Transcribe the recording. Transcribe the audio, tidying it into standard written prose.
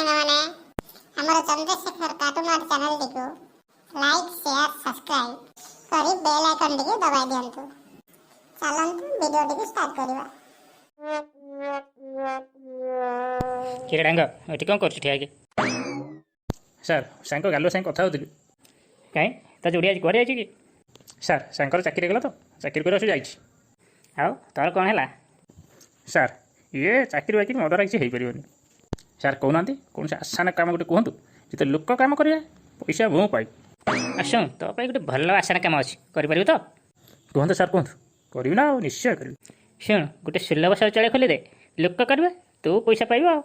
ସାଙ୍ଗମାନେ, ଆମର Chandrasekhar cartoon art ଚ୍ୟାନେଲଟିକୁ ଲାଇକ୍, ସେୟାର, ସବସ୍କ୍ରାଇବ୍ କରି ବେଲ୍ ଆଇକନ୍ଟିକୁ ଦବାଇ ଦିଅନ୍ତୁ। ଚାଲନ୍ତୁ, ଭିଡ଼ିଓଟିକୁ ଷ୍ଟାର୍ଟ କରିବା। କିରେ ଡାଙ୍ଗ, ଏଠି କ'ଣ କରୁଛୁ ଠିଆ ହେଇକି? ସାର୍, ସାଙ୍ଗ ଗାଲୁଆ ସାଙ୍ଗେ କଥା ହେଉଥିଲି। କାଇଁ, ତା ଯୋଡ଼ି ଆଜି କୁଆଡ଼େ ଯାଇଛି କି? ସାର୍, ସାଙ୍ଗର ଚାକିରି ହେଇଗଲା ତ, ଚାକିରି କରିବାକୁ ସେ ଯାଇଛି। ଆଉ ତୋର କ'ଣ ହେଲା? ସାର୍, ଇଏ ଚାକିରି ବାକିରି ମୋ ଦ୍ୱାରା କିଛି ହେଇପାରିବନି ସାର୍। କହୁନାହାନ୍ତି, କୌଣସି ଆସାନ କାମ ଗୋଟେ କୁହନ୍ତୁ, ଯେତେ ଲୋକ କାମ କରିବେ, ପଇସା ମୁଁ ପାଇବି। ଆଉ ଶୁଣ, ତୋ ପାଇଁ ଗୋଟେ ଭଲ ଆସାନ କାମ ଅଛି, କରିପାରିବୁ ତ? କୁହନ୍ତୁ ସାର୍, କୁହନ୍ତୁ। କରିବି ନା ଆଉ, ନିଶ୍ଚୟ କରିବି। ଶୁଣ, ଗୋଟେ ସୁଲଭ ଶୌଚାଳୟ ଖୋଲିଦେ। ଲୋକ କରିବେ, ତୁ ପଇସା ପାଇବୁ ଆଉ।